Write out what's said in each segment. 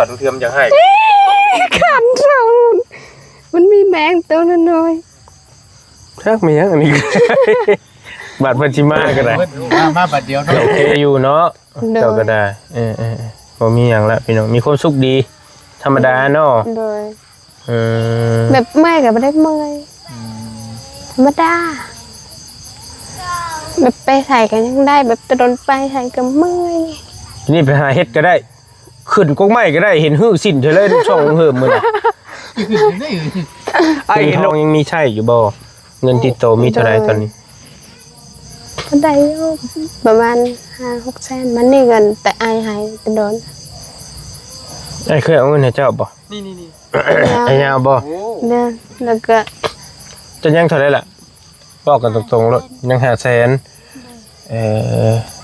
ບັດເທື່ອມັນຢາກໃຫ້ ຄັນເທົ່າ ມັນມີແມງໂຕນ້ອຍໆ ຈັກແມ່ນຫຍັງອັນນີ້ ບາດເພິ່ນຊິມາກໍໄດ້ ມາ ມາບາດດຽວເນາະ ໂອເຄຢູ່ເນາະ ໂດຍ ເຈົ້າກໍໄດ້ ເອີໆ ບໍ່ມີຫຍັງລະພີ່ນ້ອງ ມີຄວາມສຸກດີ ທຳມະດາເນາະ ໂດຍ ອືມ ແບບເມື່ອຍກໍບໍ່ໄດ້ເມື່ອຍ ອືມ ທຳມະດາ ແບບໄປໃສກໍຍັງໄດ້ ແບບຕະດົນໄປໃສກໍເມື່ອຍ ນີ້ໄປຫາເຮັດກໍໄດ້ ຂຶ້ນກົກໄມ້ກໍໄດ້ ເຫັນຮື້ສິ້ນເທື່ອເລີຍ ຊ່ອງເຫີມມື້ນະ ອ້າຍເຫັນນ້ອງຍັງມີໃຊ້ຢູ່ບໍ່? ເງິນຕິດໂຕມີເທົ່າໃດຕອນນີ້? ກໍໄດ້ຢູ່ປະມານຫ້າຫົກແສນ ມັນນີ້ເງິນແຕ່ອ້າຍໃຫ້ແຕ່ດົນ ອ້າຍເຄີຍເອົາເງິນໃຫ້ເຈົ້າບໍ່? ນີ້ໆໆ ອ້າຍຍາວບໍ່? ໂອ້ ເດີ ແລ້ວກໍ ຈະຍັງເທົ່າໃດລະ? ເວົ້າກັນຕົງໆໂລດ ຍັງຫ້າແສນ ເອີ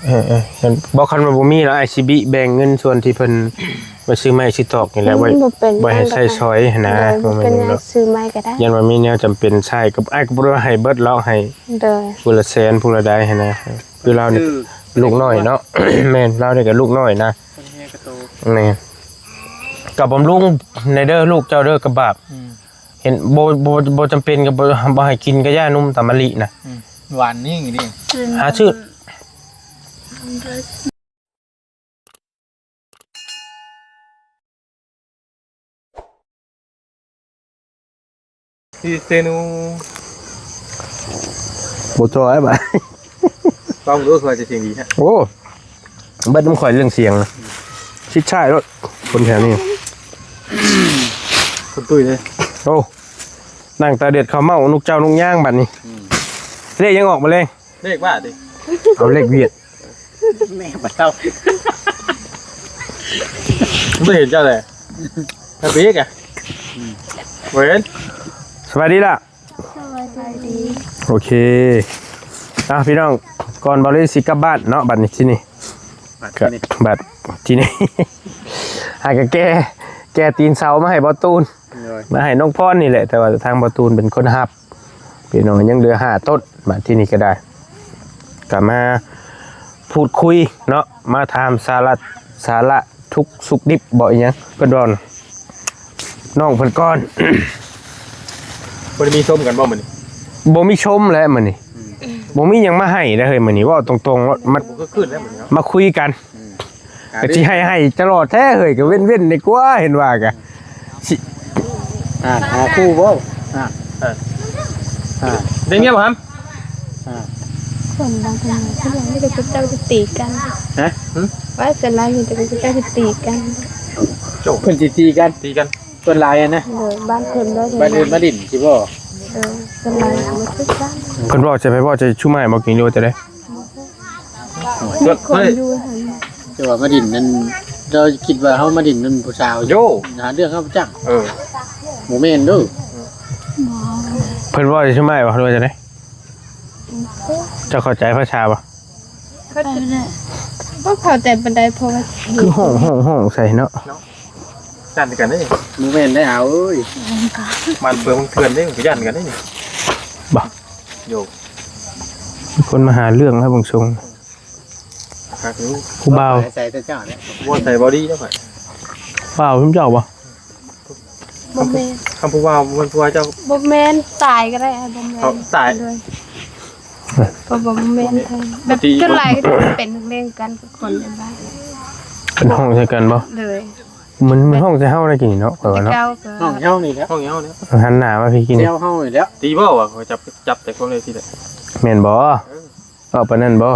ເອີໆ ບໍ່ ຄັນວ່າບໍ່ມີລະ ອ້າຍຊິບິແບ່ງເງິນສ່ວນທີ່ເພິ່ນໄວ້ຊື້ໄມ້ຊື້ຕອກນີ້ແຫຼະ ໄວ້ ໄວ້ໃຫ້ໃຊ້ສອຍຫັ້ນນະ ບໍ່ແມ່ນຫຍັງດອກ ຊື້ໃໝ່ກໍໄດ້ ຢ້ານວ່າມີແນວຈຳເປັນໃຊ້ ກໍອ້າຍກໍບໍ່ໄດ້ວ່າໃຫ້ເບິດລອກ ໃຫ້ ໂດຍ ຜູ້ລະແສນຜູ້ລະໃດຫັ້ນນະ ຄືລາວນີ້ລູກນ້ອຍເນາະ ແມ່ນ ລາວນີ້ກໍລູກນ້ອຍນະ ແມ່ນ ກໍບຳລຸງແດ່ເດີລູກເຈົ້າເດີ ກະບາບ ອືມ ເຫັນບໍ່ ບໍ່ ບໍ່ຈຳເປັນກໍບໍ່ ບໍ່ໃຫ້ກິນກະຢ່າ ນົມຕາມະລິນະ ອືມ ຫວານນີ້ນີ້ ຫາຊື້ ທີ່ເຊນູ ບໍ່ຈ່ອຍບາດ ຕ້ອງຮູ້ວ່າຈະສຽງດີແທ້ ໂອ້ ເບິດນຳຂ້ອຍເລື່ອງສຽງນະ ຊິດຊາຍໂລດ ຄົນແຖວນີ້ ຄົນຕຸ້ຍເດ້ ໂອ້ ນັ່ງຕາເດັດເຂົ້າເມົາ ນົກເຈົ້ານົກຍາງບາດນີ້ ອືມ ເລກຍັງອອກບໍ່ແລງ? ເລກວ່າຕິ ເອົາເລກຫວຽດ ແມ່ບໍ່ເທົ່າ ບໍ່ເຫັນເຈົ້າເລີຍ ທາປີກະ ອືມ ບໍ່ເຫັນ ສະບາຍດີລະ ສະບາຍດີ ໂອເຄ ອ່ະ ພີ່ນ້ອງ ກ່ອນເບົາລີຊິກັບບ້ານເນາະ ບັດນີ້ທີ່ນີ້ ບັດທີ່ນີ້ ບັດທີ່ນີ້ ຫາກະແກ່ ແກ່ຕີນເສົາມາໃຫ້ເບົາຕູນ ໂດຍ ມາໃຫ້ນ້ອງພອນນີ້ແຫຼະ ແຕ່ວ່າທາງເບົາຕູນເປັນຄົນຮັບ ພີ່ນ້ອງ ຍັງເຫຼືອຫ້າຕົ້ນ ມາທີ່ນີ້ກໍໄດ້ ກໍມາພູດຄຸຍເນາະ ມາຖາມສາລະ ສາລະທຸກສຸກດິບບໍ່ອີ່ຫຍັງ ເພິ່ນເວົ້ານະ ນ້ອງເພິ່ນກ່ອນ ບໍ່ໄດ້ມີຊົມກັນບໍ່ມື້ນີ້? ບໍ່ມີຊົມແຫຼະມື້ນີ້ ອືມ ບໍ່ມີຫຍັງມາໃຫ້ເດ້ເຮີ້ຍ ມື້ນີ້ເວົ້າຕົງໆ ມາ ບໍ່ຄືຄືນແລ້ວມື້ນີ້ເນາະ ມາຄຸຍກັນ ອືມ ກໍຊິໃຫ້ ໃຫ້ຕະຫຼອດແທ້ເຮີ້ຍ ກໍເວັ້ນໆ ດີກວ່າ ເຫັນວ່າກະຊິ ອ່ານຫາຄູ່ບໍ່? ອ່ານ ເອີ ອ່ານ ໄດ້ເມຍບໍ່ຫຳ? ອ່ານ ຄົນບາງຄົນກໍວ່າມີແຕ່ເຂົາເຈົ້າຊິຕີກັນ ຮະ? ຫຶ? ວ່າສ່ວນຫຼາຍມີແຕ່ເຂົາເຈົ້າຊິຕີກັນ ໂອ້ ເພິ່ນຊິຕີກັນ ຕີກັນ ສ່ວນຫຼາຍຫັ້ນນະ ໂດຍ ບ້ານເພິ່ນບໍ່ ບ້ານອື່ນມາຫຼິ້ນຊິບໍ່? ເອີ ສ່ວນຫຼາຍກໍບໍ່ຄືກັນ ເພິ່ນເວົ້າໃສ່ໃຜ ເວົ້າໃສ່ຊຸມອ້າຍບໍ່ກິນ ຫຼືວ່າຈັ່ງໃດ? ມີຄົນຢູ່ຫັ້ນ ແຕ່ວ່າມາດິນນັ້ນ ເຈົ້າຄິດວ່າເຮົາມາດິນນັ້ນຜູ້ສາວ ໂຢ ຫາເລື່ອງເຮົາຈັກ ເອີ ບໍ່ແມ່ນເດີ ເພິ່ນເວົ້າຊິມາຫວາ ຫຼືວ່າຈັ່ງໃດ? ເຈົ້າເຂົ້າໃຈພາສາບໍ່? ເຂົ້າໃຈ ບໍ່ເຂົ້າໃຈປານໃດ ເພາະວ່າ ຄືຮ້ອງ ຮ້ອງ ຮ້ອງໃສ່ເນາະ ເນາະ ຢ້ານຄືກັນເດ້ ບໍ່ແມ່ນໄດ໋ອາວເອີຍ ບ້ານເມືອງເຖື່ອນເດ້ ຢ້ານຄືກັນເດ້ນີ້ ບໍ່ ໂຢ ມີຄົນມາຫາເລື່ອງແລ້ວເບິ່ງຊົງ ຄັກຢູ່ ຜູ້ບ່າວ ໃສ່ແຕ່ເຈົ້າແຫຼະ ບໍ່ໃສ່ບໍ່ດີແລ້ວຂ້ອຍ ບ່າວຊຸມເຈົ້າບໍ່? ບໍ່ແມ່ນ ຄຳຜູ້ບ່າວ ບໍ່ແມ່ນຜູ້ບ່າວເຈົ້າ ບໍ່ແມ່ນ ຕາຍກໍໄດ້ ບໍ່ແມ່ນ ເຂົາຕາຍ ໂດຍ ເພາະວ່າບໍ່ແມ່ນ ແບບ ສ່ວນຫຼາຍກໍຈະເປັນນັກເລງກັນກັບຄົນໃນບ້ານ ເປັນຫ້ອງໃສ່ກັນບໍ່? ໂດຍ ມັນ ມັນຫ້ອງໃສ່ເຮົາໄດ້ກິນເນາະ ຂ້ອຍວ່າເນາະ ແຕ່ເກົ່າກໍ ຫ້ອງເຮົານີ້ແຫຼະ ຫ້ອງເຮົານີ້ ຫັນໜ້າມາພີ້ກິນ ແຖວເຮົານີ້ແຫຼະ ຕີບໍ່ວ່າຂ້ອຍຈັບ ຈັບແຕ່ພວກນີ້ຊີ້ແຫຼະ ແມ່ນບໍ່? ເອີ ເວົ້າປານນັ້ນບໍ່?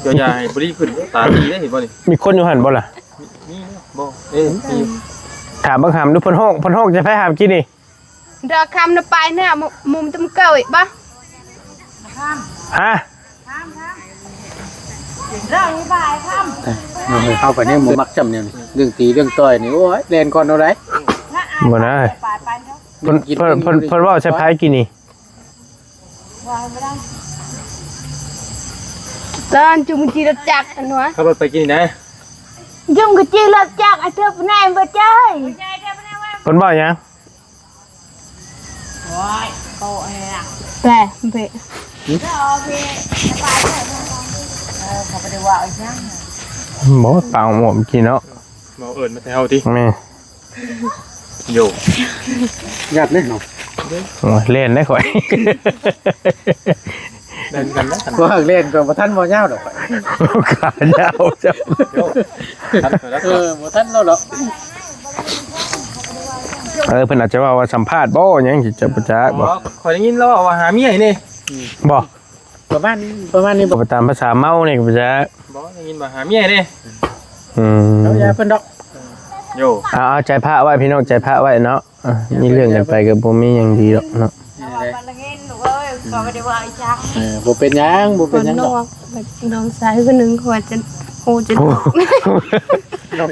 ເຈົ້າຢ່າໃຫ້ບໍ່ດີຂຶ້ນ ຕາດີເດ້ ເຫັນບໍ່ນີ້ ມີຄົນຢູ່ຫັ້ນບໍ່ລະ? ມີ ມີບໍ່? ເອີ ມີ ຖາມເບິ່ງຫາມດູ ເພິ່ນຮ້ອງ ເພິ່ນຮ້ອງໃສ່ໃຜຫາມກິນນີ້? ດອກຄຳນະປາຍເນື້ອ ມຸມຕຳເກີາອີກບໍ່? ຮະ? ເຮົາໄປນີ້ບໍ່ມັກຈຳແນວນີ້ ເລື່ອງຕີເລື່ອງຕ່ອຍນີ້ ໂອ້ຍ ແລ່ນກ່ອນເອົາໄດ໋ ບໍ່ໄດ້ ເພິ່ນ ເພິ່ນ ເພິ່ນ ເພິ່ນເວົ້າໃສ່ໃຜກິນນີ້? ຕອນຈຸງຈີລົດຈັກອັນວະ ຂັບລົດໄປກິນນີ້ນະ ຈຸງຈີລົດຈັກ ອາເທີບແນມບໍ່ເຈີຍ ເພິ່ນເວົ້າຫຍັງ? ແປ ເບ ເອີ ເຂົາບໍ່ໄດ້ວ່າອີຫຍັງ ບໍ່ ປາກໝວກກິນເນາະ. ເວົ້າເອີ້ນມາໃສ່ເຮົາຕິ ແມ່ ໂຢ ຢ້ານເດ້ເນາະ ໂອ້ຍ ແລ່ນໄດ້ຂ້ອຍ ແລ່ນກັນນະ ວ່າແລ່ນກໍບໍ່ທັນເວົ້າຍາວດອກຂ້ອຍ ຂາຍາວຈ້ຳ ໂຢ ເອີ ບໍ່ທັນເວົ້າດອກ ເອີ ເພິ່ນອາດຈະເວົ້າວ່າສຳພາດບໍ່ຫຍັງຊິຈັກບໍ່ຈັກບໍ່ ອໍ ຂ້ອຍໄດ້ຍິນລາວເວົ້າວ່າຫາເມຍໃຫ້ແດ່ ອືມ ບໍ່ ປະມານ ປະມານນີ້ບໍ່ ໄປຕາມພາສາເມົານີ້ກໍບໍ່ຈັກ ບໍ່ ໄດ້ຍິນວ່າຫາເມຍໃຫ້ແດ່ ອືມ ເອົາຢ່າເພິ່ນດອກ ໂຢ ເອົາ ເອົາໃຈພະໄວ້ ພີ່ນ້ອງ ໃຈພະໄວ້ເນາະ ອ່ະ ມີເລື່ອງກັນໄປກໍບໍ່ມີຫຍັງດີດອກເນາະ ເອີ ບໍ່ເປັນຫຍັງ ບໍ່ເປັນຫຍັງດອກ ນ້ອງຊາຍຜູ້ໜຶ່ງຫົວຈົນ ໂອ້ ຈົນ ໂອ້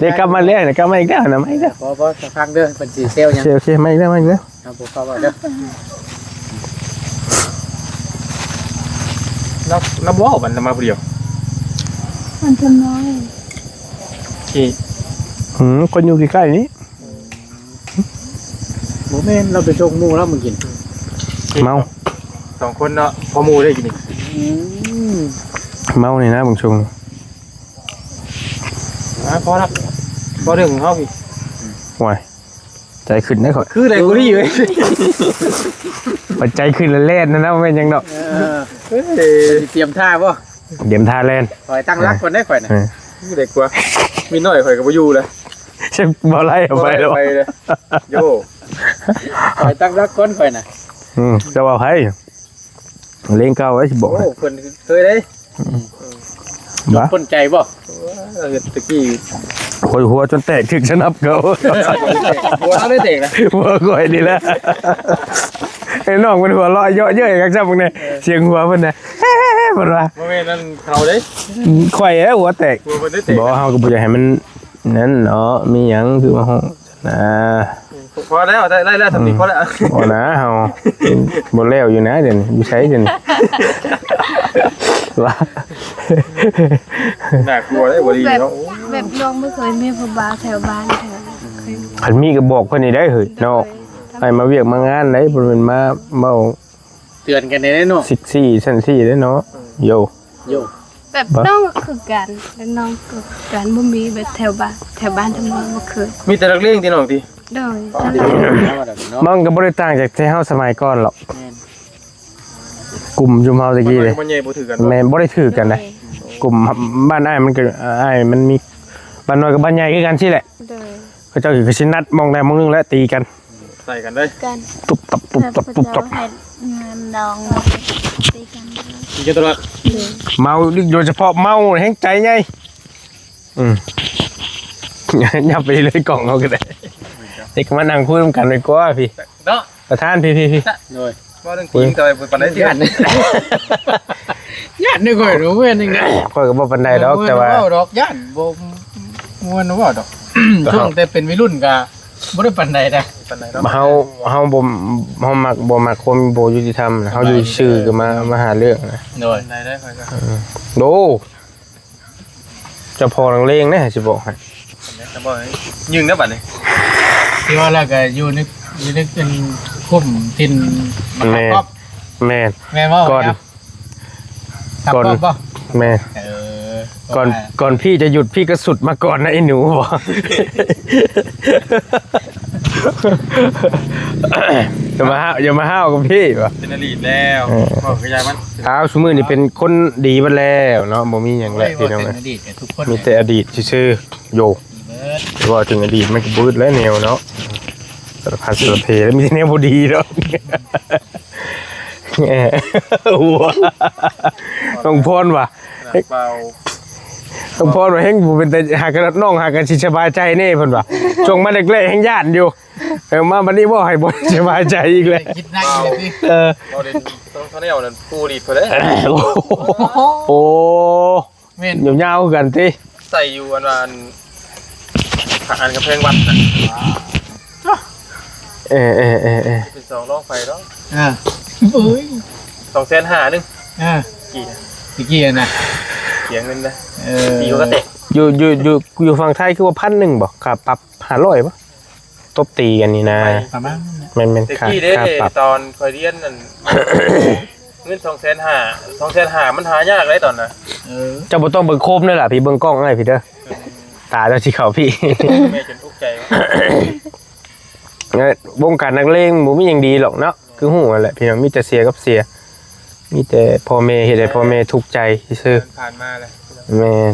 ເດ້ ກັບມາແລ້ວນະ ກັບມາອີກແລ້ວນະ ມາອີກແລ້ວ ພໍ ພໍ ຟັງເດີ ເພິ່ນຊິແຊວຫຍັງ ໂອເຄ ໂອເຄ ມາອີກແລ້ວ ມາອີກແລ້ວ ເຮົາບໍ່ເຂົ້າເວົ້າເດີ ລາວ ລາວບໍ່ເວົ້າ ມັນມາຜູ້ດຽວ ມັນສ່ວນນ້ອຍ ທີ່ ອືມ ຄົນຢູ່ໃກ້ໆນີ້ ບໍ່ແມ່ນ ລາວໄປສົ່ງໝູ່ລາວມື້ກິນ ເມົາ ສອງຄົນເນາະ ພໍໝູ່ໄດ້ກິນນີ້ ອືມ ເມົານີ້ນະ ບາງຊ່ວງ ອ່າ ພໍລະ ພໍເລື່ອງຂອງເຮົາພີ້ ໂອ້ຍ ໃຈຂຶ້ນໄດ້ຂ້ອຍ ຄືໄດ້ກູນີ້ເວີຍ ໄປໃຈຂຶ້ນແລ້ວແລ່ນນະ ບໍ່ແມ່ນຫຍັງດອກ ເອີ ເອີ ຕຽມທ່າບໍ່ ຕຽມທ່າແລ່ນ ຂ້ອຍຕັ້ງຫຼັກກ່ອນເດ້ຂ້ອຍນະ ເອີ ຄືໄດ້ກວ່າ ມີນ້ອຍຂ້ອຍກໍບໍ່ຢູ່ແລ້ວ ຈັກບໍ່ໄລ່ອອກໄປແລ້ວ ໂຢ ຂ້ອຍຕັ້ງຫຼັກກ່ອນຂ້ອຍນະ ອືມ ຈະວ່າໃຜ ເລງເກົ່າໄວ້ຊິບອກ ໂອ້ ເພິ່ນເຄີຍເດ້ ອືມ ບໍ່ ຄົນໃຈບໍ່ ເຮັດຕະກີ້ ໂອ້ຍ ຫົວຈົນແຕກ ຖືກສະໜັບເຂົາ ຫົວເຮົາໄດ້ແຕກນະ ຫົວຂ້ອຍນີ້ແຫຼະ ໄອ້ນ້ອງເພິ່ນຫົວເລາະເຍາະເຍີ້ຍຄັກຊ້ຳເບິ່ງແດ່ ເອີ ສຽງຫົວເພິ່ນນະ ເອີ ເພິ່ນວ່າ ບໍ່ແມ່ນນັ້ນເຂົາເດ້ ຂ້ອຍແຫຼະຫົວແຕກ ຫົວເພິ່ນໄດ້ແຕກ ບໍ່ ເຮົາກໍບໍ່ຢາກໃຫ້ມັນນັ້ນເນາະ ມີຫຍັງຄືມາຮ້ອງ ນະ ພໍແລ້ວ ໄດ້ ໄດ້ແລ້ວ ອືມ ສ່ຳນີ້ພໍແລ້ວ ບໍ່ນະ ເຮົາບໍ່ແລ້ວຢູ່ນະ ດຽວນີ້ຢູ່ໃສດຽວນີ້ ວ່າ ໜ້າກົວເດ້ ບໍ່ດີເນາະ ແບບ ແບບນ້ອງບໍ່ເຄີຍມີຜູ້ບ່າວແຖວບ້ານແຖວນັ້ນ ຄັນມີກໍບອກເພິ່ນນີ້ໄດ້ເຮີ້ຍເນາະ ໂດຍ ໃຫ້ມາວຽກມາງານໄດ້ ບໍ່ແມ່ນມາເວົ້າ ເຕືອນກັນແດ່ເນາະ ຊິກຊີ້ຊັ້ນຊີ້ເດ້ເນາະ ອືມ ໂຢ ໂຢ ແບບ ບໍ່ ນ້ອງກໍຄືກັນ ແລະນ້ອງກໍຄືກັນ ບໍ່ມີແບບແຖວບ້ານ ແຖວບ້ານທາງເມືອງບໍ່ຄື ມີແຕ່ນັກເລງຕິນ້ອງຕິ ໂດຍ ມັນກໍບໍ່ໄດ້ຕ່າງຈາກແຕ່ເຮົາສະໄໝກ່ອນຫຼອກ ແມ່ນ ກຸ່ມຊຸມເຮົາແຕ່ກີ້ເດ້ ມັນນ້ອຍກັບມັນໃຫຍ່ບໍ່ຖືກກັນ ແມ່ນ ບໍ່ໄດ້ຖືກກັນເດ້ ໂດຍ ກຸ່ມບ້ານອ້າຍມັນກໍ ອ້າຍມັນມີ ບ້ານນ້ອຍກັບບ້ານໃຫຍ່ຄືກັນຊີ້ແຫຼະ ໂດຍ ເຂົາເຈົ້າກໍຊິນັດໝ່ອງໃດໝ່ອງໜຶ່ງແຫຼະ ຕີກັນ ໃສ່ກັນເລີຍ ກັນ ຕຸບຕັບ ຕຸບຕັບ ຕຸບຕັບ ໃຫ້ງານດອງ ຕີກັນ ຕີກັນຕະຫຼອດ ໂດຍ ເມົາ ໂດຍສະເພາະເມົາແຮງໃຈໃຫຍ່ ອືມ ຫຍັບໄປເລີຍ ກ້ອງເຮົາກໍໄດ້ ເດັກມານັ່ງຄຸຍນຳກັນດີກວ່າພີ້ ເນາະ ປະທານ ພີ້ໆໆ ໂດຍ ເວົ້າເລື່ອງຈິງ ໂອ້ຍ ແຕ່ວ່າບໍ່ປານໃດຕິ ຢ້ານ ຢ້ານເດ້ຂ້ອຍ ບໍ່ແມ່ນຫຍັງນະ ຂ້ອຍກໍບໍ່ປານໃດດອກ ແຕ່ວ່າ ເວົ້າດອກ ຢ້ານ ບໍ່ ບໍ່ແມ່ນເວົ້າດອກ ຊ່ວງແຕ່ເປັນໄວລຸ້ນກໍບໍ່ໄດ້ປານໃດນະ ປານໃດດອກ ເຮົາ ເຮົາບໍ່ ເຮົາມັກ ບໍ່ມັກຄວາມບໍ່ຍຸຕິທຳນະ ເຮົາຢູ່ຊື່ກໍມາ ມາຫາເລື່ອງນະ ໂດຍ ປານໃດໄດ້ຂ້ອຍກໍ ເອີ ໂດ ເຈົ້າພໍ່ນັກເລງເດ້ ຊິບອກໃຫ້ ຈະບອກໃຫ້ຍິງເດີບັດນີ້ ທີ່ວ່າແລ້ວກໍຢູ່ໃນ ຢູ່ໃນເປັນຄຸ້ມຖິ່ນ ແມ່ນ ແມ່ນ ແມ່ນບໍ່ ກ່ອນ ກ່ອນ ແມ່ນ ເອີ ກ່ອນ ກ່ອນພີ່ຈະຢຸດ ພີ່ກໍສຸດມາກ່ອນນະໄອ້ໜູ ຢ່າມາຫ້າວ ຢ່າມາຫ້າວກັບພີ່ວ່າ ເປັນອະດີດແລ້ວ ເອີ ບອກກໍຢ່າມັນ ອ້າວ ຊຸມື້ນີ້ເປັນຄົນດີເບິດແລ້ວເນາະ ບໍ່ມີຫຍັງແຫຼະ ໂອ້ຍ ພີ່ນ້ອງເອີຍ ເວົ້າເຖິງອະດີດກໍທຸກຄົນ ມີແຕ່ອະດີດຊື່ໆ ໂຢ ເບິດ ເວົ້າເຖິງອະດີດມັນກໍບໍ່ອຶດແລ້ວແນວເນາະ ສາລະພັດສາລະເພ ແລ້ວມີແຕ່ແນວບໍ່ດີດອກ ແໝ ຫົວ ນ້ອງພອນວ່າ ນ້ອງພອນວ່າແຮງບໍ່ເປັນຕາ ຫາກະນ້ອງຫາກະຊິສະບາຍໃຈແດ່ເພິ່ນວ່າ ຊ່ວງມາແລກໆແຮງຢ້ານຢູ່ ເອີ ມາບັດນີ້ເວົ້າໃຫ້ບໍ່ສະບາຍໃຈອີກແລ້ວ ຄິດໜັກຢູ່ຕິ ເອີ ເວົ້າເດັ່ນ ຕ້ອງເທົ່າແນວນັ້ນ ຜູ້ດີດເພິ່ນເດ້ ໂອ້ ໂອ້ ແມ່ນ ຍາວໆຄືກັນຕິ ໃສ່ຢູ່ອັນວ່າ ອັນ ຂ້າງອັນກຳແພງວັດນະ ເອີໆໆໆ ເປັນສອງລອງໄຟເນາະ ອ່າ ໂອ້ຍ ສອງແສນຫ້າໜຶ່ງ ອ່າ ກີ້ນະ ຕະກີ້ນະ ເສຍເງິນນະ ເອີ ຕີວ່າກະແຕກ ຢູ່ ຢູ່ ຢູ່ ຢູ່ຝັ່ງໄທຄືວ່າພັນໜຶ່ງບໍ່ ຄ່າປັບຫ້າຮ້ອຍບໍ່ ຕົບຕີກັນນີ້ນະ ປະມານນັ້ນແຫຼະ ແມ່ນໆ ຕະກີ້ເດ້ ຄ່າ ຄ່າປັບ ຕອນຂ້ອຍຮຽນນັ້ນ ເງິນສອງແສນຫ້າ ສອງແສນຫ້າມັນຫາຍາກເດ້ຕອນນັ້ນ ເອີ ເຈົ້າບໍ່ຕ້ອງເບິ່ງໂຄມເດີລະ ພີ່ເບິ່ງກ້ອງອ້າຍພີ້ເດີ ເອີ ຕາເຈົ້າຊິເຂົ້າພີ້ ແມ່ຈົນທຸກໃຈວ່າ ເອີ ວົງການນັກເລງບໍ່ມີຫຍັງດີຫຼອກເນາະ ຄືຮູ້ຫັ້ນແຫຼະພີ່ນ້ອງ ມີແຕ່ເສຍກັບເສຍ ມີແຕ່ພໍ່ແມ່ເຮັດໃຫ້ພໍ່ແມ່ທຸກໃຈຊື່ໆ ເດີນຜ່ານມາແລ້ວ ແມ່ນ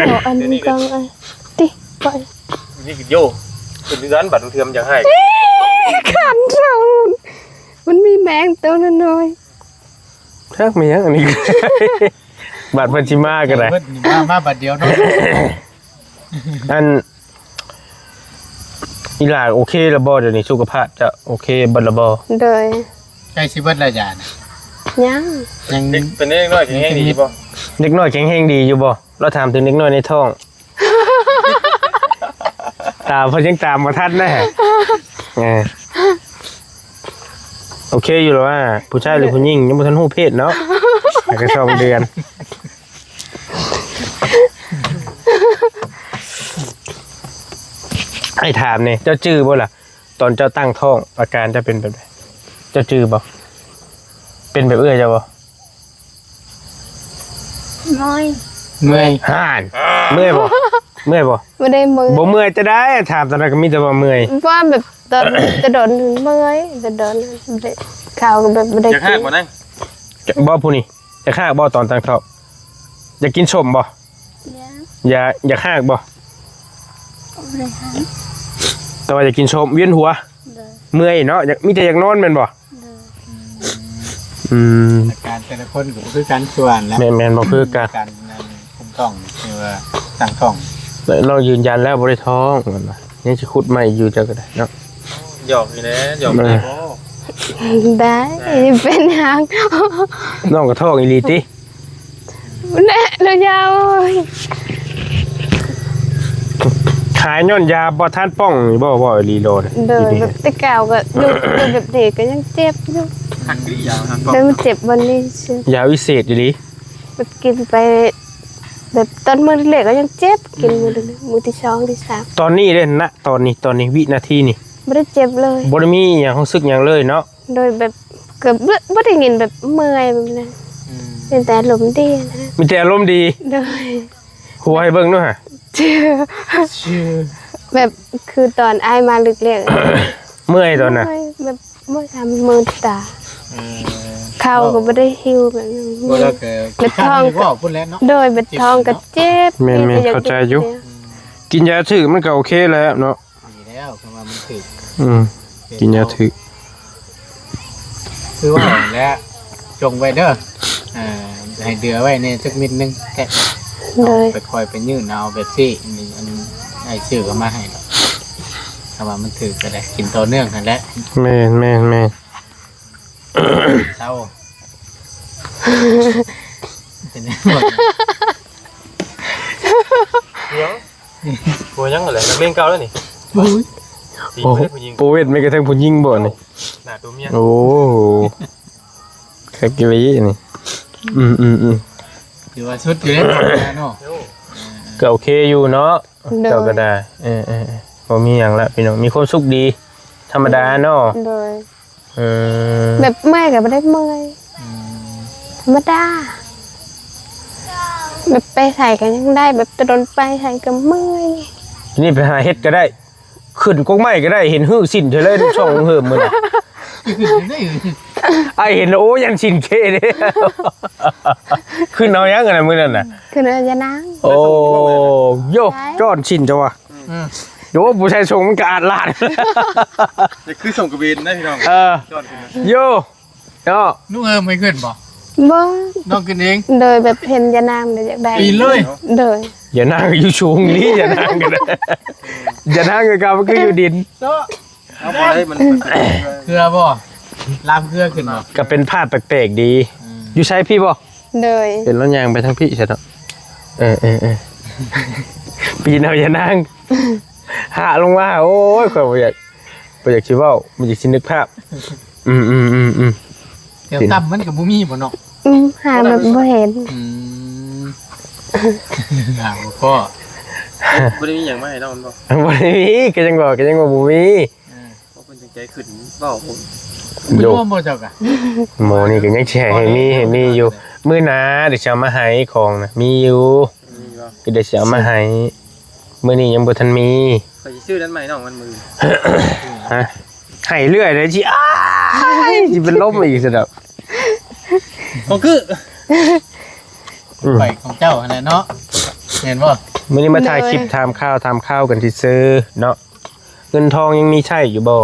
ເອົາອັນນີ້ກ່ອນ ຕິ ໄປ ນີ້ໂຍ ເປັນເຮືອນບັດເທື່ອມັນຢາກໃຫ້ ຄັນເຈົ້າ ມັນມີແມງໂຕນ້ອຍໆ ຈັກແມ່ນຫຍັງອັນນີ້ ບາດເພິ່ນຊິມາກໍໄດ້ ເພິ່ນມາ ມາບາດດຽວເນາະ ອັນ ອີຫຼ້າໂອເຄແລ້ວບໍ່? ດຽວນີ້ສຸຂະພາບຈະໂອເຄເບິດແລ້ວບໍ່? ໂດຍ ໃກ້ຊິເບິດແລ້ວຢານະ? ຍັງ ຍັງ ເດັກ ເປັນເດັກນ້ອຍແຂງແຮງດີບໍ່? ເດັກນ້ອຍແຂງແຮງດີຢູ່ບໍ່? ລາວຖາມເຖິງເດັກນ້ອຍໃນທ້ອງ ຕາເພິ່ນຍັງຕາມບໍ່ທັນເດ້ ເອີ ໂອເຄຢູ່ແລ້ວວ່າ ຜູ້ຊາຍຫຼືຜູ້ຍິງ ຍັງບໍ່ທັນຮູ້ເພດເນາະ ຫາກະສອງເດືອນ ອ້າຍຖາມແດ່ ເຈົ້າຈື່ບໍ່ລະ ຕອນເຈົ້າຕັ້ງທ້ອງ ອາການເຈົ້າເປັນແບບໃດ? ເຈົ້າຈື່ບໍ່? ເປັນແບບເອື້ອຍເຈົ້າບໍ່? ເມື່ອຍ ເມື່ອຍ ຫັ້ນ ເມື່ອຍບໍ່? ເມື່ອຍບໍ່? ບໍ່ໄດ້ເມື່ອຍ ບໍ່ເມື່ອຍຈະໄດ້ ຖາມຕອນນັ້ນກໍມີແຕ່ວ່າເມື່ອຍ ວ່າແບບຕອນແຕ່ດົນເມື່ອຍ ແຕ່ດົນ ເຂົ້າກໍແບບບໍ່ໄດ້ກິນ ຢາກຮາກບໍ່ນາງ? ບໍ່ ຜູ້ນີ້ ຢາກຮາກບໍ່ຕອນຕັ້ງທ້ອງ? ຢາກກິນສົ້ມບໍ່? ຢາກ ຢາກ ຢາກຮາກບໍ່? ບໍ່ໄດ້ຮາກ ແຕ່ວ່າຢາກກິນສົ້ມ ວຽນຫົວ ໂດຍ ເມື່ອຍເນາະ ຢາກ ມີແຕ່ຢາກນອນແມ່ນບໍ່? ໂດຍ ອືມ ອາການແຕ່ລະຄົນກໍບໍ່ຄືກັນ ຄືວ່າຫັ້ນແຫຼະ ແມ່ນໆ ບໍ່ຄືກັນ ອາການນັ້ນຄຸມທ້ອງ ຫຼືວ່າຕັ້ງທ້ອງ ລອງຢືນຢັນແລ້ວບໍ່ໄດ້ທ້ອງ ຍັງຊິຂຸດໃໝ່ຢູ່ ເຈົ້າກໍໄດ້ເນາະ ຢອກນີ້ແຫຼະ ຢອກ ເອີ ໄດ້ບໍ່? ໄດ້ ເປັນຫຍັງ ນ້ອງກໍທ້ອງອີ່ຫຼີຕິ? ແນ່ ລະຍາວ ຂາຍຍ້ອນຢາບໍ່ທັນປ້ອງນີ້ບໍ່? ເວົ້າອີ່ຫຼີໂລດ ໂດຍ ແບບແຕ່ເກົ່າກໍຢູ່ ຢູ່ແບບນີ້ກໍຍັງເຈັບຢູ່ ຮັກອີ່ຫຼີຢາວທັນປ້ອງ ແຕ່ມັນເຈັບບ່ອນນີ້ຊື່ ຢາວິເສດອີ່ຫຼີ ແບບກິນໄປ ແບບຕອນມື້ແລກກໍຍັງເຈັບ ກິນມື້ໜຶ່ງ ມື້ທີສອງທີສາມ ຕອນນີ້ເດ້ ນະ ຕອນນີ້ ຕອນນີ້ ວິນາທີນີ້ ບໍ່ໄດ້ເຈັບເລີຍ ບໍ່ໄດ້ມີຫຍັງ ຮູ້ສຶກຫຍັງເລີຍເນາະ ໂດຍແບບ ກໍບໍ່ ບໍ່ໄດ້ຍິນແບບເມື່ອຍແບບນັ້ນ ອືມ ມີແຕ່ອາລົມດີນະ ມີແຕ່ອາລົມດີ ໂດຍ ຫົວໃຫ້ເບິ່ງດູຫະ ແບບຄືຕອນອ້າຍມາລຶກແລ້ວ ເມື່ອຍຕອນນະ ເມື່ອຍແບບ ບໍ່ທຳມືຕາ ເອີ ເຂົ້າກໍບໍ່ໄດ້ຫິວແບບນັ້ນ ບໍ່ແລ້ວກໍ ແບບທ້ອງກໍ ເວົ້າພຸ້ນແຫຼະເນາະ ໂດຍ ແບບທ້ອງກໍເຈັບ ແມ່ນໆ ເຂົ້າໃຈຢູ່ ກິນຢາຖືກມັນກໍໂອເຄແລ້ວເນາະ ດີແລ້ວ ຄັນວ່າມັນຖືກ ອືມ ກິນຢາຖືກ ຄືວ່າຫັ້ນແຫຼະ ຈົ່ງໄວ້ເດີ ອ່າ ໃຫ້ເດືອໄວ້ແດ່ຈັກເມັດໜຶ່ງແກະ ໂດຍ ໄປຄ່ອຍໄປຍື່ນເອົາແບບຊີ້ ນີ້ອັນອ້າຍຊື້ເຂົ້າມາໃຫ້ດອກ ຖ້າວ່າມັນຖືກກໍໄດ້ກິນຕໍ່ເນື່ອງຫັ້ນແຫຼະ ແມ່ນໆໆ ເຊົາ ເປັນຫຍັງ? ຫຍັງ? ບໍ່ຫຍັງແຫຼະ ນັກເລງເກົ່າແລ້ວນີ້ ໂອ້ຍ ຕີ ໂອ້ ຜູ້ຍິງ ໂປເວດແມ່ນກະທັງຜູ້ຍິງບໍ່ນີ້ ໜ້າຕົວເມຍ ໂອ້ ຄັກອີ່ຫຼີນີ້ ອືມໆໆ ຖືວ່າສຸດຢູ່ເດ້ເນາະ ໂອ້ ກໍໂອເຄຢູ່ເນາະ ໂດຍ ເຈົ້າກໍໄດ້ ເອີໆໆ ບໍ່ມີຫຍັງລະພີ່ນ້ອງ ມີຄວາມສຸກດີ ທຳມະດາເນາະ ໂດຍ ເອີ ແບບເມື່ອຍກໍບໍ່ໄດ້ເມື່ອຍ ອືມ ທຳມະດາ ແບບໄປໃສກໍຍັງໄດ້ ແບບຕະດົນໄປໃສກໍເມື່ອຍ ນີ້ໄປຫາເຮັດກໍໄດ້ ຂຶ້ນກົກໄມ້ກໍໄດ້ ເຫັນຮື້ສິ້ນເທື່ອເລີຍ ຊ່ອງເຫີມມື້ນັ້ນ ອ້າຍເຫັນ ໂອ້ ຢ້ານສິ້ນເຄເດ້ ຂຶ້ນເອົາຫຍັງອັນນັ້ນມື້ນັ້ນນະ ຂຶ້ນເອົາຢານາງ ໂອ້ ໂຢ ຈ້ອນສິ້ນເຈົ້າວ່າ ອືມ ໂອ້ ຜູ້ຊາຍສົ່ງມັນກະອາດລາດ ນີ້ຄືສົ່ງກະເບນນະພີ່ນ້ອງ ເອີ ຈ້ອນຂຶ້ນ ໂຢ ເນາະ ໜູເອີມໃຫ້ຂຶ້ນບໍ່? ບໍ່ ນ້ອງຂຶ້ນເອງ ໂດຍແບບເຫັນຢານາງແລ້ວຢາກໄດ້ ປີນເລີຍ ໂດຍ ຢານາງຢູ່ສູງນີ້ ຢານາງກໍໄດ້ ຢານາງຄືເກົ່າ ມັນຄືຢູ່ດິນເນາະ ເອົາບໍ່ໄດ້ ມັນ ເຄືອບໍ່? ລາມເຄືອຂຶ້ນບໍ່? ກໍເປັນພາບແປກໆດີ ອືມ ຢູ່ໃສພີ້ບໍ່? ໂດຍ ເຫັນລາວຍ່າງໄປທາງພີ້ຊະເນາະ ເອີໆ ປີນເອົາຢານາງ ຫາລົງມາ ໂອ້ຍ ຂ້ອຍບໍ່ຢາກ ບໍ່ຢາກຊິເວົ້າ ບໍ່ຢາກຊິນຶກພາບ ອືມໆໆໆ ແຖວຕ່ຳມັນກໍບໍ່ມີບໍ່ເນາະ? ອືມ ຫາແບບບໍ່ເຫັນ ອືມ ຫາບໍ່ພໍ້ ບໍ່ໄດ້ມີຫຍັງມາໃຫ້ນ້ອງມັນບໍ່? ບໍ່ໄດ້ມີ ກໍຍັງບອກ ກໍຍັງວ່າບໍ່ມີ ເອີ ເພິ່ນຈັ່ງໃຈຂຶ້ນເວົ້າ ໂຍມບໍ່ເຈົ້າກະ ໝໍນີ້ກໍຍັງຊິໃຫ້ ໃຫ້ມີ ໃຫ້ມີຢູ່ ມື້ໜ້າດຽວຊິເອົາມາໃຫ້ຂອງນະ ມີຢູ່ ມີຢູ່ ກໍດຽວຊິເອົາມາໃຫ້ ມື້ນີ້ຍັງບໍ່ທັນມີ ຂ້ອຍຊິຊື້ນັ້ນໃໝ່ນ້ອງມັນມື້ ຮະ ໃຫ້ເລື້ອຍເລີຍ ຊິ ອ້າຍ ຊິເປັນລົມອີກຊັ້ນດອກ ຂອງຄື ອືມ ໄປຂອງເຈົ້າຫັ້ນແຫຼະເນາະ ແມ່ນບໍ່? ມື້ນີ້ມາຖ່າຍຄລິບ ໂດຍ ຖາມຂ່າວ ຖາມຂ່າວກັນຊື່ໆເນາະ. ເງິນທອງຍັງມີໃຊ້ຢູ່ບໍ່?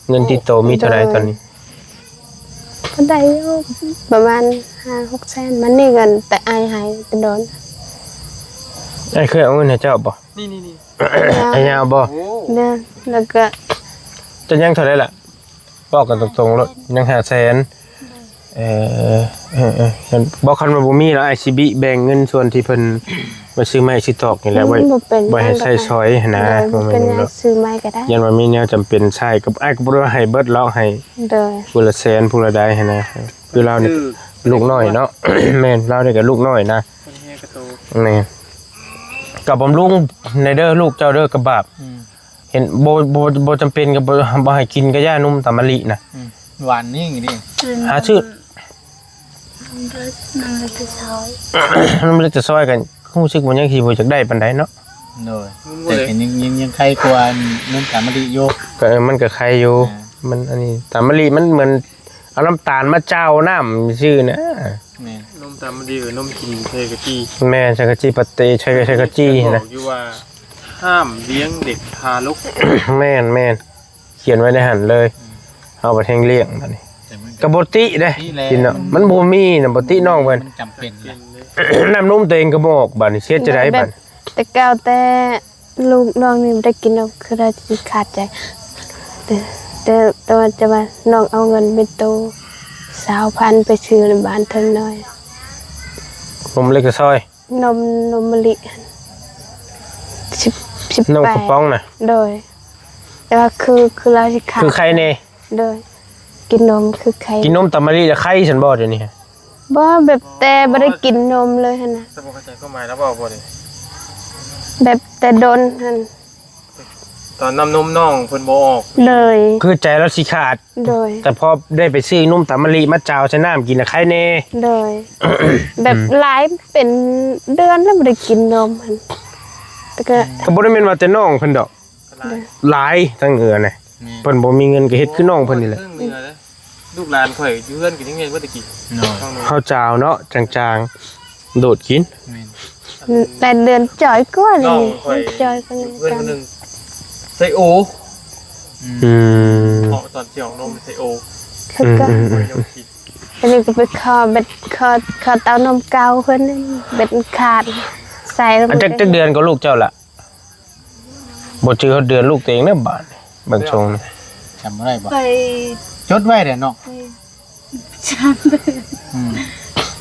ເງິນຕິດໂຕມີເທົ່າໃດຕອນນີ້? ໂດຍ ກໍໄດ້ຢູ່ປະມານຫ້າຫົກແສນ ມັນນີ້ເງິນແຕ່ອ້າຍໃຫ້ແຕ່ດົນ. ອ້າຍເຄີຍເອົາເງິນໃຫ້ເຈົ້າບໍ່? ນີ້ໆໆ ອ້າຍຍາວບໍ່? ໂອ້ ເດີ ແລ້ວກໍ ເຈົ້າຍັງເທົ່າໃດລະ? ເວົ້າກັນຕົງໆໂລດ ຍັງຫ້າແສນ. ເອີ ເອີ ເອີ ເອີ ບໍ່ ຄັນວ່າບໍ່ມີລະ ອ້າຍຊິບິແບ່ງເງິນສ່ວນທີ່ເພິ່ນໄວ້ຊື້ໄມ້ຊື້ຕອກນີ້ແຫຼະ ໄວ້ ບໍ່ເປັນ ໄວ້ໃຫ້ໃຊ້ສອຍຫັ້ນນະ ໂດຍ ບໍ່ເປັນຫຍັງດອກ ຊື້ໄມ້ກໍໄດ້ ຢ້ານວ່າມີແນວຈຳເປັນໃຊ້ ກໍ ອ້າຍກໍບໍ່ໄດ້ວ່າໃຫ້ເບິດຫຼອກ ໃຫ້ ໂດຍ ຜູ້ລະແສນຜູ້ລະໃດຫັ້ນນະ ຄືລາວນີ້ ຄືລູກນ້ອຍເນາະ ແມ່ນ ລາວນີ້ກໍລູກນ້ອຍນະ ເພິ່ນແຮກະໂຕ ແມ່ນ ກໍບຳລຸງແດ່ເດີ ລູກເຈົ້າເດີ ກະບາບ ອືມ ເຫັນບໍ່ ບໍ່ ບໍ່ຈຳເປັນກໍບໍ່ ບໍ່ໃຫ້ກິນກໍຢ່າ ນົມຕາມະລິນະ ອືມ ຫວານນີ້ດີ ຫາຊື້ ນມເລັກຈະຊອຍ ນມເລັກຈະຊອຍກໍຮູ້ສຶກວ່າຍັງຊິບໍ່ຢາກໄດ້ປານໃດເນາະ ໂດຍ ແຕ່ກໍຍັງ ຍັງ ຍັງໄຄກວ່ານົມຕາມະລິຢູ່ ກໍ ເອີ ມັນກໍໄຄຢູ່ ອ່າ ມັນອັນນີ້ ຕາມະລິມັນເໝືອນເອົານ້ຳຕານມາເຈົ້ານ້ຳຊື່ນະ ແມ່ນ ນົມຕາມະລິກັບນົມກິນໃສ່ກະຈີ ແມ່ນ ໃສ່ກະຈີປາເຕ ໃສ່ ໃສ່ກະຈີນະ ບອກຢູ່ວ່າ ຫ້າມລ້ຽງເດັກທາລົກ ແມ່ນໆ ຂຽນໄວ້ໃນຫັ້ນເລີຍ ອືມ ເຮົາບັດແຮ່ງລ້ຽງບັດນີ້ ແຕ່ມັນກໍ ກໍບໍ່ຕິເດ້ ຕິແຫຼະ ກິນເນາະ ມັນບໍ່ມີນະ ບໍ່ຕິນ້ອງເພິ່ນ ມັນຈຳເປັນແຫຼະ ນ້ຳນົມຕົວເອງກໍບໍ່ອອກບັດນີ້ ເສຍຈະໄດບັດ ແບບແຕ່ເກົ່າແຕ່ລູກນ້ອງນີ້ບໍ່ໄດ້ກິນນມ ຄືໄດ້ຊິຂາດໃຈ ແຕ່ ແຕ່ ແຕ່ວ່າຈະວ່ານ້ອງເອົາເງິນເປັນໂຕຊາວພັນໄປຊື້ໃນບ້ານເທິງນ້ອຍ ນົມເລັກຈະຊອຍ ນົມ ນົມມະລິ ສິບ ສິບ ນົມກະປ໋ອງນະ ໂດຍ ແຕ່ວ່າຄື ຄືລາວຊິຂາຍ ຄືໄຄແດ່ ໂດຍ ກິນນົມຄືໄຄ ກິນນົມຕາມະລິແລ້ວໄຄຊັ້ນບໍ່ດຽວນີ້? ບໍ່ ແບບແຕ່ບໍ່ໄດ້ກິນນົມເລີຍຫັ້ນນະ ສະບໍ່ເຂົ້າໃຈຄວາມໝາຍລາວເວົ້າບໍ່ນີ້ ແບບແຕ່ດົນຫັ້ນ ຕອນນ້ຳນົມນ້ອງເພິ່ນບໍ່ອອກ ໂດຍ ຄືໃຈລາວຊິຂາດ ໂດຍ ແຕ່ພໍໄດ້ໄປຊື້ນົມຕາມະລິມາຈາວໃສ່ນ້ຳກິນນະໄຄແດ່ ໂດຍ ແບບ ອືມ ຫຼາຍເປັນເດືອນແລ້ວບໍ່ໄດ້ກິນນົມຫັ້ນ ແຕ່ກໍ ກໍບໍ່ໄດ້ແມ່ນວ່າແຕ່ນ້ອງເພິ່ນດອກ ໂດຍ ຫຼາຍທັງເອື້ອນະ ແມ່ນ ເພິ່ນບໍ່ມີເງິນກໍເຮັດຄືນ້ອງເພິ່ນນີ້ແຫຼະ ເອີ ເອີ ລູກຫຼານຂ້ອຍຢູ່ເຮືອນກໍຍັງເຮັດເບິດແຕ່ກີ້ ເນາະ ເຮົາຈາວເນາະ ຈາງໆ ໂດດກິນ ແມ່ນ ແປດເດືອນຈ່ອຍກວ່ານີ້ ນ້ອງຂ້ອຍ ຈ່ອຍກວ່ານີ້ ເພື່ອນຄົນໜຶ່ງໃສ່ໂອ ອືມ ເພາະຕອນຊິອອກນົມໃສ່ໂອ ຄືກັນ ອືມໆໆ ອັນນີ້ກໍໄປຂໍເບັດ ຂໍ ຂໍເຕົ້ານົມເກົ່າເພິ່ນ ເບັດມັນຂາດ ໃສ່ ອັນຈັກ ຈັກເດືອນກໍລູກເຈົ້າລະ? ບໍ່ຈື່ຮອດເດືອນລູກຕົວເອງເດີບາດນີ້ ເບິ່ງຊົງນີ້ ຈຳບໍ່ໄດ້ບໍ່? ໄປ ຈົດໄວ້ເດ້ເນາະ ໄປ ອືມ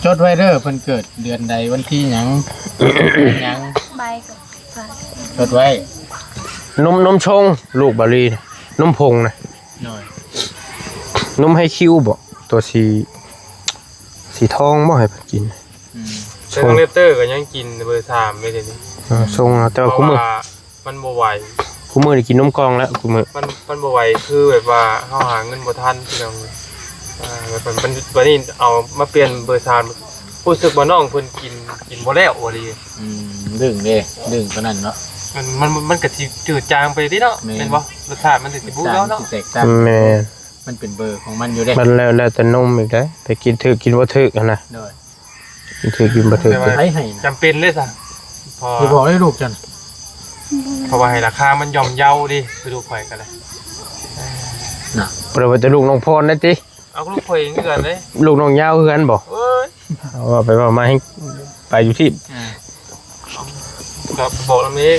ຈົດໄວ້ເດີ ເພິ່ນເກີດເດືອນໃດ ວັນທີຫຍັງ ຫຍັງ ໃບກໍ ຈົດໄວ້ ນົມ ນົມຊົງ ລູກບາລີ ນົມຜົງນະ ໂດຍ ນົມໄຮຄິວບໍ ຕົວສີ ສີທອງບໍ ໃຫ້ເພິ່ນກິນ ອືມ ແຕ່ນ້ອງແຣັບເຕີກໍຍັງກິນເບີສາມເລີຍດຽວນີ້ ເອີ ຊົງເອົາ ແຕ່ວ່າ ເພາະ ຄູ່ມື້ ວ່າມັນບໍ່ໄຫວ ຄູ່ມື້ນີ້ກິນນົມກ່ອງແລ້ວ ຄູ່ມື້ ມັນ ມັນບໍ່ໄຫວ ຄືແບບວ່າເຮົາຫາເງິນບໍ່ທັນ ພີ່ນ້ອງ ອ່າ ແບບມັນ ບັດນີ້ເອົາມາປ່ຽນເບີສາມ ຮູ້ສຶກວ່ານ້ອງເພິ່ນກິນ ກິນບໍ່ແລ້ວອີ່ຫຼີ ອືມ ດຶງເດ້ ດຶງປານນັ້ນເນາະ ມັນ ມັນ ມັນກໍຊິຈືດຈາງໄປເດ້ເນາະ ແມ່ນ ແມ່ນບໍ່? ລົດຊາດມັນຊິບໍ່ຄືເກົ່າເນາະ ແຕກຕ່າງ ແມ່ນ ມັນເປັນເບີຂອງມັນຢູ່ເດ້ ມັນແລ້ວ ແລ້ວແຕ່ນົມອີກເດ້ ໄປກິນຖືກກິນບໍ່ຖືກຫັ້ນນະ ໂດຍ ກິນຖືກກິນບໍ່ຖືກ ແຕ່ວ່າ ໃຜໃຫ້ນະ ຈຳເປັນເລີຍຊະ ພໍ ຊິບອກໃຫ້ລູກເຈົ້ານະ ເພາະວ່າໃຫ້ລາຄາມັນຍ່ອມເຍົາເດ້ ຄືລູກຂ້ອຍກໍໄດ້ ນະ ບໍ່ໄດ້ວ່າແຕ່ລູກນ້ອງພອນໄດ້ຕິ ເອົາລູກຂ້ອຍຄືກັນເດ້ ລູກນ້ອງຍາວຄືກັນບໍ? ເອີຍ ເອົາເວົ້າໄປເວົ້າມາໃຫ້ໄປຢູ່ທີ່ ອ່າ ກໍບອກນຳເອງ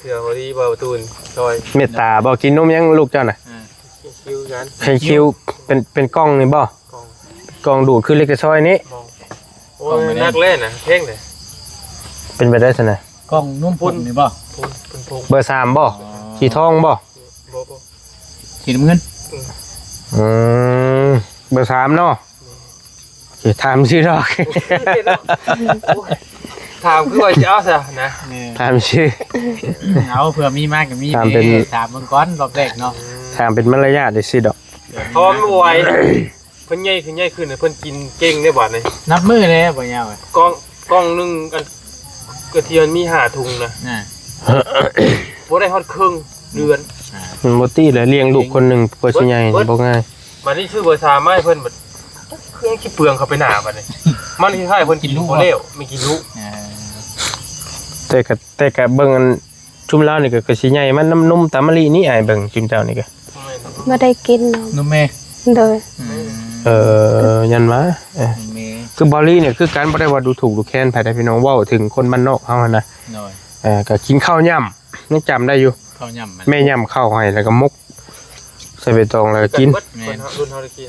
ເທື່ອພໍດີບໍ່ປະຕູນຊ່ອຍ ເມດຕາບໍ່? ກິນນົມຫຍັງລູກເຈົ້ານະ? ອ່າ ຄິວກັນ ໃຫ້ຄິວ ເປັນ ເປັນກ່ອງນີ້ບໍ່? ກ່ອງ ກ່ອງດູດຄືເລັກແຕ່ຊອຍນີ້ ໂອ້ຍ ໜັກແລ້ວນະ ແພງເດ້ ເປັນໄປໄດ້ຊັ້ນນະ ກ່ອງນົມຜົງນີ້ບໍ່? ຜົງ ເປັນຜົງ ເບີສາມບໍ່? ອໍ ສີທອງບໍ່? ບໍ່ ບໍ່ ສີນ້ຳເງິນ ອືມ ອືມ ເບີສາມເນາະ ໂອເຄ ຖາມຊື່ດອກ ໂອ້ຍ ຖາມຄືວ່າຊິເອົາຊະນະ ຖາມຊື່ ເອົາ ເພື່ອມີມາກໍມີ ຖາມເປັນ ເດ້ ຖາມເບິ່ງກ່ອນ ຮອບແລກເນາະ ຖາມເປັນມາລະຍາດຈັ່ງຊີ້ດອກ ເພາະວ່າມັນບໍ່ໄຫວ ເພິ່ນໃຫຍ່ຂຶ້ນ ໃຫຍ່ຂຶ້ນ ເພິ່ນກິນເກັ່ງເດ້ບາດນີ້ ນັບມື້ແລ້ວບໍ່ຍາວ ກ່ອງ ກ່ອງໜຶ່ງ ອັນ ກະທີ່ມັນມີຫ້າຖົງນະ ອ່າ ບໍ່ໄດ້ຮອດເຄິ່ງເດືອນ. ມັນບໍ່ຕິແຫຼະ ລ້ຽງລູກຄົນໜຶ່ງກວ່າຊິໃຫຍ່ ເບິດ ບໍ່ງ່າຍ. ບັດນີ້ຊື້ເບີສາມມາໃຫ້ເພິ່ນ ບັດຄືຊິເປືອງເຂົ້າໄປໜ້າບັດນີ້. ມັນຄ້າຍໆເພິ່ນກິນບໍ່ແລ້ວ ມີກິນລູກ. ເອີ ແຕ່ກະ ແຕ່ກະເບິ່ງອັນ ຊຸມລາວນີ້ກະ ກະຊິໃຫຍ່ມານຳນົມຕາມະລິນີ້ ອ້າຍເບິ່ງ ຊຸມເຈົ້ານີ້ກະ ບໍ່ໄດ້ກິນນົມ ນົມແມ່. ໂດຍ ອືມ ເອີ ຍັນວ່າ ເອີ ນົມແມ່ ຄືບາວລີນີ້ ຄືການບໍ່ໄດ້ວ່າດູຖູກດູແຄນໃຜໄດ໋ພີ່ນ້ອງ ເວົ້າເຖິງຄົນບ້ານນອກເຮົາຫັ້ນນະ. ໂດຍ ເອີ ກະກິນເຂົ້າຫຍ້ຳ ຍັງຈຳໄດ້ຢູ່ ເຂົ້າຫຍ້ຳ ແມ່ຫຍ້ຳເຂົ້າໃຫ້ ແລ້ວກະໝົກໃສ່ໃບຕອງ ແລ້ວກະກິນ. ແມ່ນ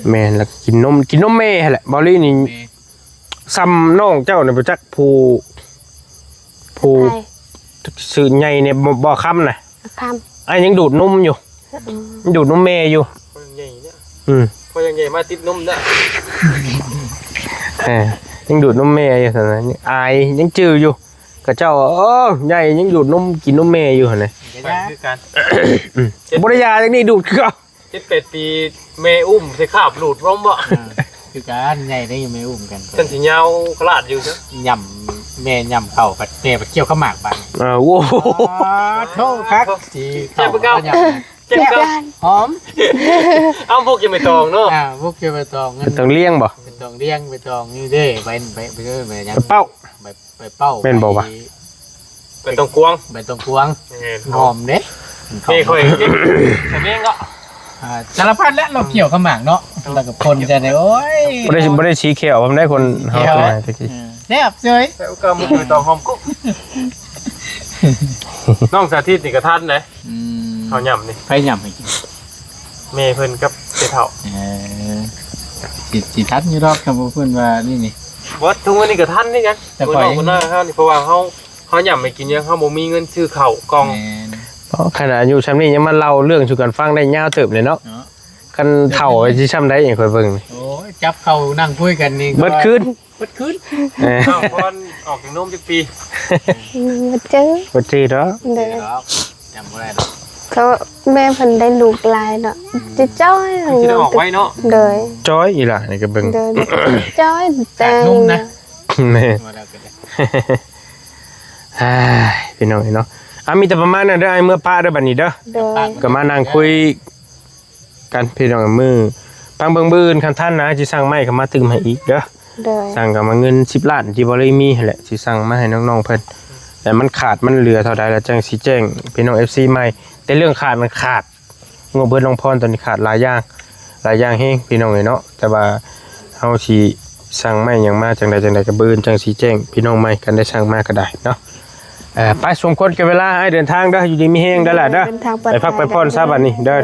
ແມ່ນ ແລ້ວກະກິນນົມ ກິນນົມແມ່ຫັ້ນແຫຼະ ບາວລີນີ້. ແມ່ ສ່ຳນ້ອງເຈົ້ານີ້ບໍ່ຈັກ ຜູ້ ຜູ້ ໃຜ ຊື່ໃຫຍ່ນີ້ ບໍ່ ບໍ່ຄຳນະ ຄຳ ອ້າຍຍັງດູດນົມຢູ່. ອືມ ຍັງດູດນົມແມ່ຢູ່ ຍັງໃຫຍ່ເນາະ. ອືມ ພໍຍັງໃຫຍ່ມາຕິດນົມເນາະ. ເອີ ຍັງດູດນົມແມ່ຢູ່ຊັ້ນນະ ອາຍ ຍັງຈື່ຢູ່ ເຂົາເຈົ້າ ເອີ ໃຫຍ່ຍັງດູດນົມ ກິນນົມແມ່ຢູ່ຫັ້ນນະ. ກະຢ່າຄືກັນ ອືມ ບໍ່ໄດ້ຢາຈັ່ງນີ້ ດູດຄືເກົ່າ. ເຈັດແປດປີແມ່ອຸ້ມໃສ່ຄາບລູດລົມບໍ່? ເອີ ຄືກັນ ໃຫຍ່ໄດ້ແມ່ອຸ້ມກັນ ຊັ້ນຊິຍາວຂະຫຼາດຢູ່ຊະ. ຫຍ້ຳ ແມ່ຫຍ້ຳເຂົ້າ ແມ່ໄປກ່ຽວເຂົ້າໝາກບາດ. ເອີ ໂອ້ໂຫ ໂທດຄັກ ຊິເຂົ້າ ເຈັບຄືເກົ່າ ຫຍ້ຳ ເຈັບຄືເກົ່າ ຫອມ. ເອົາ ພວກກິນໃບຕອງເນາະ. ອ່າ ພວກກິນໃບຕອງ ໃບຕອງລ້ຽງບໍ່? ໃບຕອງລ້ຽງ ໃບຕອງນີ້ເດ້ ໃບ ໃບ ໃບ ໃບຫຍັງ ໃບເປົ້າ ໃບ ໃບເປົ້າ ແມ່ນບໍ່ວະ? ໃບ ໃບຕອງກວາງ ໃບຕອງກວາງ ແມ່ນ ຫອມເດ້. ເອີ ຂ້ອຍ ສະເມງເນາະ ອ່າ ສາລະພັດແຫຼະ ລາວກ່ຽວເຂົ້າໝາກເນາະ ລາວກະພົ່ນໃສ່ນີ້ ໂອ້ຍ ບໍ່ໄດ້ ບໍ່ໄດ້ສີແຂ້ວນຳໃດ ຄົນເຮົາ ແຕ່ກີ້ ເອີ ແຊບເຊີຍ ແຊບກວ່າໝູ່ ໃບຕອງຫອມກຸ໊ບ. ນ້ອງສາທິດນີ້ກະທັນເດ້. ອືມ ເຮົາຫຍ້ຳນີ້ ໃຜຫຍ້ຳໃຫ້ກິນ? ແມ່ເພິ່ນກັບເຈົ້າເຖົ້າ. ເອີ ຊິ ຊິທັນຢູ່ດອກ ຄັນບໍ່ເພິ່ນວ່ານີ້ນີ້. ບໍ່ ທຸກມື້ນີ້ກະທັນຄືກັນ ແຕ່ຂ້ອຍ ເພາະວ່າເຮົານີ້ ເພາະວ່າເຮົາ ເຮົາຫຍ້ຳໃຫ້ກິນຫຍັງ ເຮົາບໍ່ມີເງິນຊື້ເຂົ້າກ່ອງ. ແມ່ນ ເພາະຂະໜາດອາຍຸຊ່ຳນີ້ຍັງມາເລົ່າເລື່ອງສູ່ກັນຟັງໄດ້ຍາວເຕີບເລີຍເນາະ. ເນາະ ຄັນເຖົ້າຊິຊ່ຳໃດ ຂ້ອຍເບິ່ງ. ໂອ້ຍ ຈັບເຂົ້ານັ່ງຄຸຍກັນນີ້ ເບິດຄືນ ເບິດຄືນ. ເອີ ນ້ອງພອນອອກຈາກນົມຈັກປີ? ອືມ ບໍ່ຈື່ ບໍ່ຈື່ດອກ. ໂດຍ ຈຳບໍ່ໄດ້ດອກ ເພາະແມ່ເພິ່ນໄດ້ລູກຫຼາຍເນາະ. ອືມ ຈະຈ້ອຍ ຄືຊິໄດ້ອອກໄວເນາະ. ໂດຍ ຈ້ອຍອີ່ຫຼ້ານີ້ກະເບິ່ງ ໂດຍ ຈ້ອຍແຕ່ງ ແມ່ນ ວ່າແລ້ວກະໄດ້. ອ້າຍ ພີ່ນ້ອງເອີຍເນາະ ອ່າ ມີແຕ່ປະມານນັ້ນເດີ ອ້າຍເມືອປະເດີ ບາດນີ້ເດີ. ໂດຍ ກະມານັ່ງຄຸຍ ກັນພີ່ນ້ອງ ມື້ຟັງເບິ່ງ ມື້ອື່ນຄັນທັນນະ ຊິສັ່ງໄມ້ເຂົ້າມາຕື່ມໃຫ້ອີກເດີ. ໂດຍ ສັ່ງເຂົ້າມາເງິນສິບລ້ານທີ່ບໍ່ໄດ້ມີຫັ້ນແຫຼະ ຊິສັ່ງມາໃຫ້ນ້ອງໆເພິ່ນ ແລະມັນຂາດມັນເຫຼືອເທົ່າໃດ ແລ້ວຈັ່ງຊິແຈ້ງພີ່ນ້ອງເອັຟຊີໃໝ່. ແຕ່ເລື່ອງຂາດມັນຂາດ ງົບເຮືອນນ້ອງພອນຕອນນີ້ຂາດຫຼາຍຢ່າງ ຫຼາຍຢ່າງແຮງພີ່ນ້ອງເອີຍເນາະ. ແຕ່ວ່າເຮົາຊິສັ່ງໄມ້ຫຍັງມາຈັ່ງໃດຈັ່ງໃດ ກະມື້ອື່ນຈັ່ງຊິແຈ້ງພີ່ນ້ອງໃໝ່ ຄັນໄດ້ສັ່ງມາກະໄດ້ເນາະ. ເອີ ໄປ ສົມຄວນແກ່ເວລາ ອ້າຍເດີນທາງເດີ ຢູ່ດີມີແຮງເດີຫຼ້າເດີ. ເດີນທາງປອດໄພ ໄປພັກໄປຜ່ອນຊະບາດນີ້ເດີ.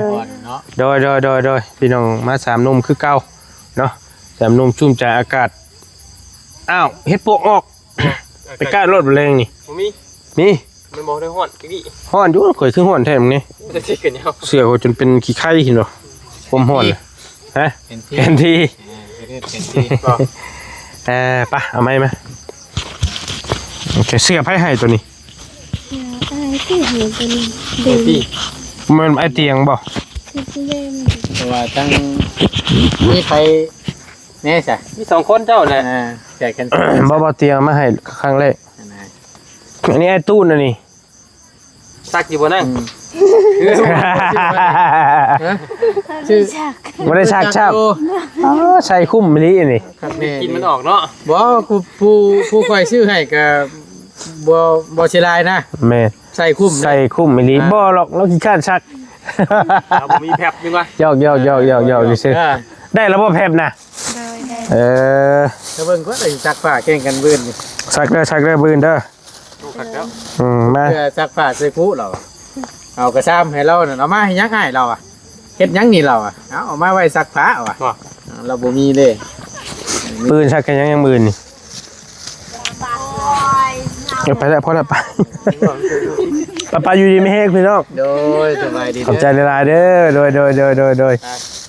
ໂດຍ ໂດຍ ໂດຍ ໂດຍ ໂດຍ ພີ່ນ້ອງມາສາມໜຸ່ມຄືເກົ່າເນາະ ສາມໜຸ່ມຊຸມໃຈອາກາດ. ອ້າວ ເຫັດປວກອອກ ອາກາດ ໄປກ້າໂລດມື້ແລງນີ້ ບໍ່ມີ ມີ ມັນບໍ່ໄດ້ຮ້ອນ ຮ້ອນຢູ່ ຂ້ອຍຄືຮ້ອນແທ້ມື້ນີ້ ເສື້ອຂ້ອຍຈົນເປັນຂີ້ໄຂ່ເຫັນບໍ່ ຄວາມຮ້ອນ. ຮະ ແພນທີ ເອີ ໄປເອົາໃໝ່ມາ. ໂອເຄ ເສື້ອໃຜໃຫ້ໂຕນີ້? ອ້າຍຕິໃຫ້ໂຕນີ້ ແພນທີ ແມ່ນອ້າຍຕຽງບໍ່? ເພາະວ່າທັງ ມີໃຜແນ່ຊະ ມີສອງຄົນເຈົ້າແຫຼະ. ອ່າ ແຈກກັນ ບໍ່ ບໍ່ຕຽງມາໃຫ້ຄັ້ງແລກ. ອັນນີ້ອ້າຍຕູນ ອັນນີ້ ຊັກຢູ່ບໍ່ນັ້ນ? ອືມ ບໍ່ໄດ້ຊັກ ບໍ່ໄດ້ຊັກຊ້ຳ. ອໍ ໃສ່ຄຸ້ມອີ່ຫຼີອັນນີ້ ກິນມັນອອກເນາະ. ບໍ່ ຜູ້ ຜູ້ ຜູ້ຂ້ອຍຊື້ໃຫ້ກະບໍ່ ບໍ່ເສຍດາຍນະ. ແມ່ນ ໃສ່ຄຸ້ມ ໃສ່ຄຸ້ມອີ່ຫຼີ. ອ່າ ບໍ່ດອກ ລາວຂີ້ຄ້ານຊັກ ລາວບໍ່ມີແພັບຍັງວະ. ຢອກໆໆໆໆ ຊື່ໆ. ເອີ ໄດ້ລະບໍ່ແພັບນະ? ໂດຍ ໄດ້. ເອີ ຈະເບິ່ງກ່ອນ ຊິຊັກຜ້າແຂ່ງກັນມື້ອື່ນນີ້. ຊັກເດີ ຊັກເດີ ມື້ອື່ນເດີ. ອືມ ມາ ເພື່ອຊັກຜ້າໃສ່ຄຸລາວ ເອົາກະຊາມໃຫ້ລາວນັ້ນ ເອົາມາເຮັດຫຍັງອ້າຍລາວອະ ເຮັດຫຍັງນີ້ລາວອະ ເອົາ ເອົາມາໄວ້ຊັກຜ້າວ່າ ລາວບໍ່ມີເດ້. ມື້ອື່ນຊັກກັນຫຍັງ ມື້ອື່ນນີ້ ເອີ ໄປແລ້ວ ພໍແລ້ວ ໄປ. ໄປໆ ຢູ່ດີມີແຮງພີ່ນ້ອງ. ໂດຍ ສະບາຍດີ ຂອບໃຈຫຼາຍໆເດີ. ໂດຍໆໆໆ.